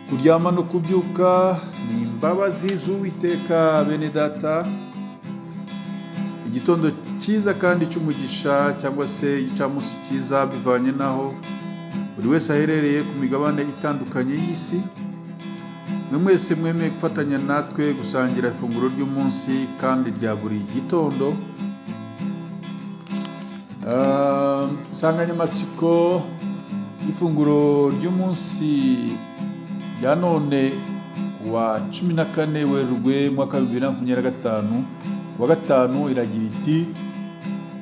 Kuryama no kubyuka ni imbabazi z'Uwiteka. Bene data, igitondo cyiza kandi cy'umugisha cyangwa se igicamunsi cyiza bivanye n'aho buri wese aherereye ku migabane itandukanye y'isi. Mwe mwese mwemeye gufatanya natwe gusangira ifunguro ry'umunsi kandi rya buri gitondo. Insanganyamatsiko y'ifunguro ry'umunsi rya none wa 14 Werurwe mwaka wa 2025 wa gatanu iragira iti: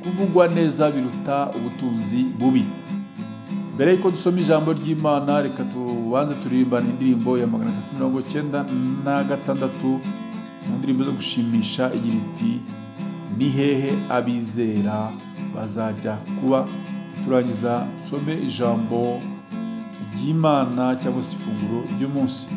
kuvugwa neza biruta ubutunzi bubi. Mbere y'uko dusoma ijambo ry'Imana, reka tubanze turirimbane indirimbo ya 396 mu ndirimbo zo gushimisha igira iti: ni hehe abizera bazajya kuba. Turangiza dusome ijambo ry'Imana cyangwa se ifunguro ry'umunsi.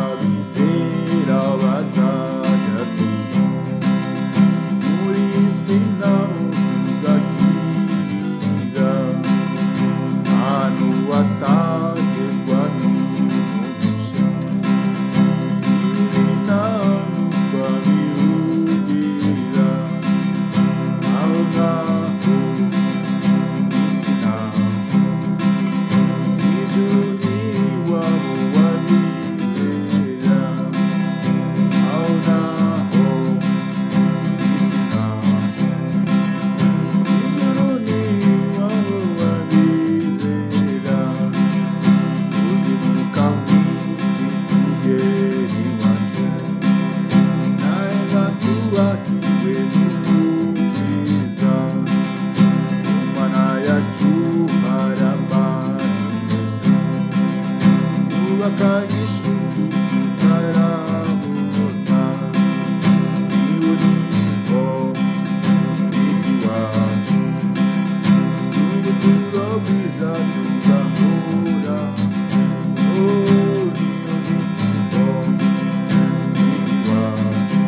Abizera bazajya kuba muri iyi si ntaho tuzakirira, ahantu hatagerwa n'umugisha, ibibi ntaho twabihugira, aho ngaho isi naho ijuru ni iwabo w'abizera, aho naho isi naho ijuru ni iwabo w'abizera, tuzimuka mu isi tugera iwacu, naheza tubakiwe n'ubwiza, mu Mana yacu hari amazu meza, yubakanye isuku tutarabona, niwo niho iwacu, n'ubuturo bwiza tuzahura, oh niyo niho iwacu,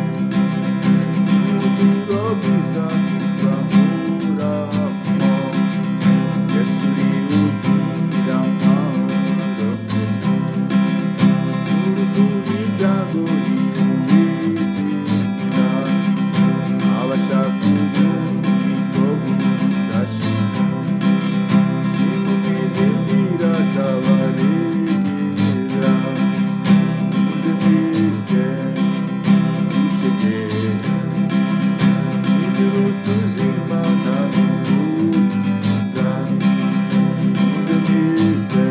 n'ubuturo bwiza tuzahuramo, Yesu niwe ugira amahoro meza, urupfu n'ibyago niwe ubitsinda, abashaka ubugingo budashira, nimumwizigira azabarengera, muze mwese dushegere, ijuru tuzimana n'ubwiza, muze mwese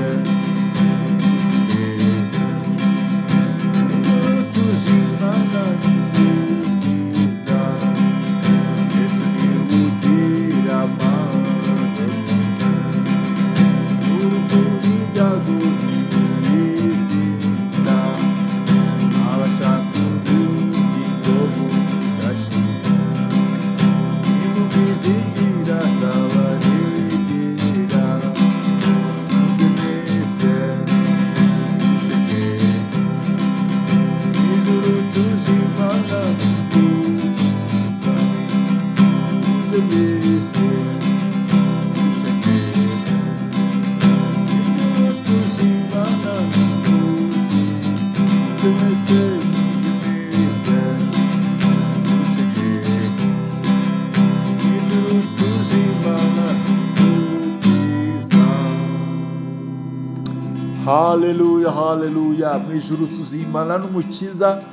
dushegere, ijuru tuzimana n'ubwiza, Yesu niwe ugira amahoro meza, urupfu n'ibyago ntibitsinda, abashaka ubugingo budashira, nimumwizigira azabarengera, muze mwese dushegere, ijuru tuzimana n'ubwiza, muze mwese dushegere, ijuru tuzimana n'ubwiza, muze mwese, muze mwese dushegere, ijuru tuzimana n'ubwiza. Haleluya, haleluya! Mu ijuru tuzimana n'Umukiza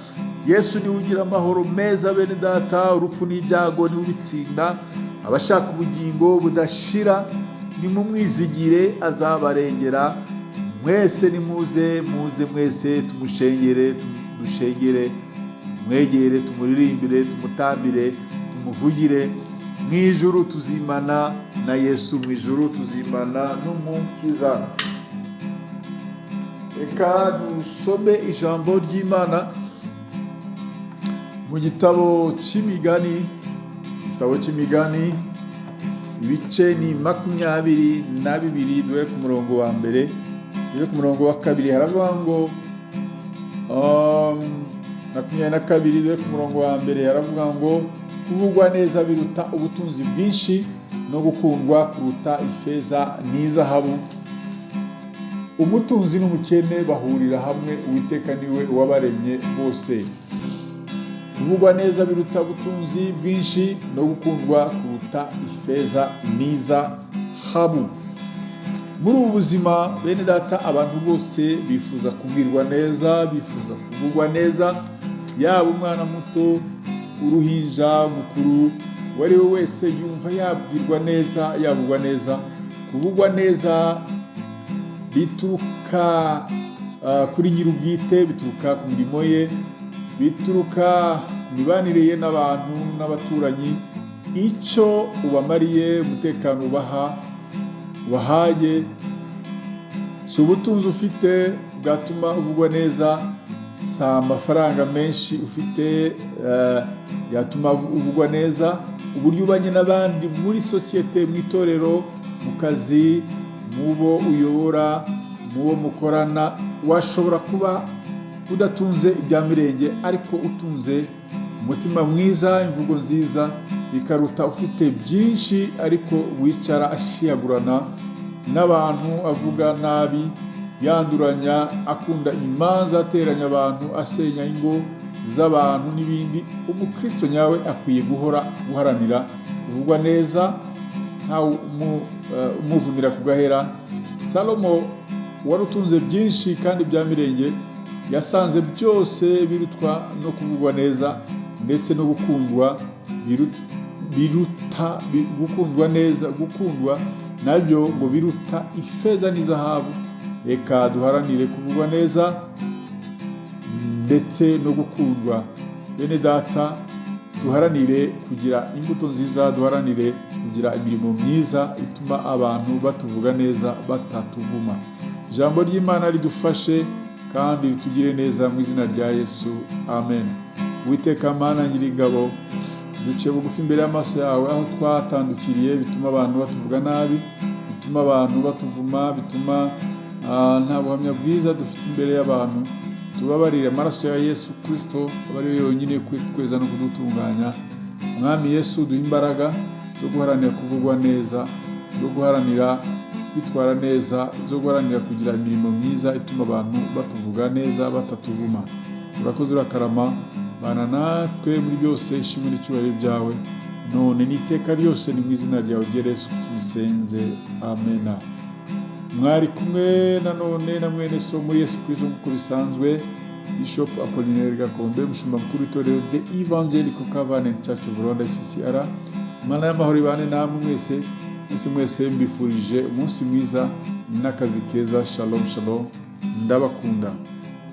Yesu, niwe ugira amahoro meza. Bene data, urupfu n'ibyago niwe ubitsinda. Abashaka ubugingo budashira nimumwizigire azabarengera. Mwese nimuze, muze mwese tumushengere, dushengere Tumwegere, tumuririmbire, tumutambire, tumuvugire. Mu ijuru tuzimana na Yesu, mu ijuru tuzimana n'Umukiza. Reka dusome ijambo ry'Imana mu gitabo cy'Imigani. Igitabo cy'Imigani, ibice ni 22, duhere ku murongo wa mbere, duhere ku murongo wa kabiri. Haravuga ngo 22, duhere ku murongo wa mbere, haravuga ngo: "Kuvugwa neza biruta ubutunzi bwinshi, no gukundwa kuruta ifeza n'izahabu. Umutunzi n'umukene bahurira hamwe, Uwiteka niwe wabaremye bose." Kuvugwa neza biruta ubutunzi bwinshi, no gukundwa kuruta ifeza n'izahabu. Muri ubu buzima, bene data, abantu bose bifuza kubwirwa neza, bifuza kuvugwa neza, yaba umwana muto, uruhinja, umukuru, uwo ari we wese yumva yabwirwa neza, yavugwa neza. Kuvugwa neza bituruka kuri nyir'ubwite, bituruka ku mirimo ye, bituruka ku mibanire ye n'abantu n'abaturanyi, icyo ubamariye, umutekano ubaha, ubahaye. Si ubutunzi ufite bwatuma uvugwa neza, si amafaranga menshi ufite yatuma uvugwa neza. Uburyo ubanye n'abandi muri sosiyete, mu itorero, mu kazi, mu bo uyobora, mu bo mukorana. Washobora kuba udatunze ibya mirenge, ariko utunze umutima mwiza, imvugo nziza, bikaruta ufite byinshi ariko wicara ashiyagurana n'abantu, avuga nabi, yanduranya, akunda imanza, ateranya abantu, asenya ingo z'abantu n'ibindi. Umukristo nyawe akwiye guhora guharanira kuvugwa neza, ntawe umuvumira ku gahera. Salomo wari utunze byinshi kandi bya mirenge, yasanze byose birutwa no kuvugwa neza, ndetse no gukundwa biruta gukundwa neza, gukundwa nabyo ngo biruta ifeza n'izahabu. Reka duharanire kuvugwa neza ndetse no gukundwa. Bene data, duharanire kugira imbuto nziza, duharanire kugira imirimo myiza ituma abantu batuvuga neza, batatuvuma. Ijambo ry'Imana ridufashe kandi ritugire neza mu izina rya Yesu, amen. Uwiteka Mana Nyiringabo, duce bugufi imbere y'amaso yawe aho twatandukiriye bituma abantu batuvuga nabi, bituma abantu batuvuma, bituma nta buhamya bwiza dufite imbere y'abantu. Tubabarire, amaraso ya Yesu Kristo aba ari yo yonyine kweza no kudutunganya. Mwami Yesu, duhe imbaraga zo guharanira kuvugwa neza, zo guharanira kwitwara neza, zo guharanira kugira imirimo myiza ituma abantu batuvuga neza, batatuvuma. Urakoze, urakarama, bana natwe muri byose. Ishimwe n'icyubahiro byawe none n'iteka ryose, ni mu izina ryawe ryera Yesu tubisenze, amena. Mwari kumwe nanone na mwene so muri Yesu Kristo nk'uko bisanzwe, Bishop Apollinaire Gakombe, umushumba mukuru w'itorero The Evangelical Covenant Church of Rwanda, CCR. Imana y'amahoro ibane namwe mwese mwese mwese. Mbifurije umunsi mwiza n'akazi keza. Shalom, shalom, ndabakunda.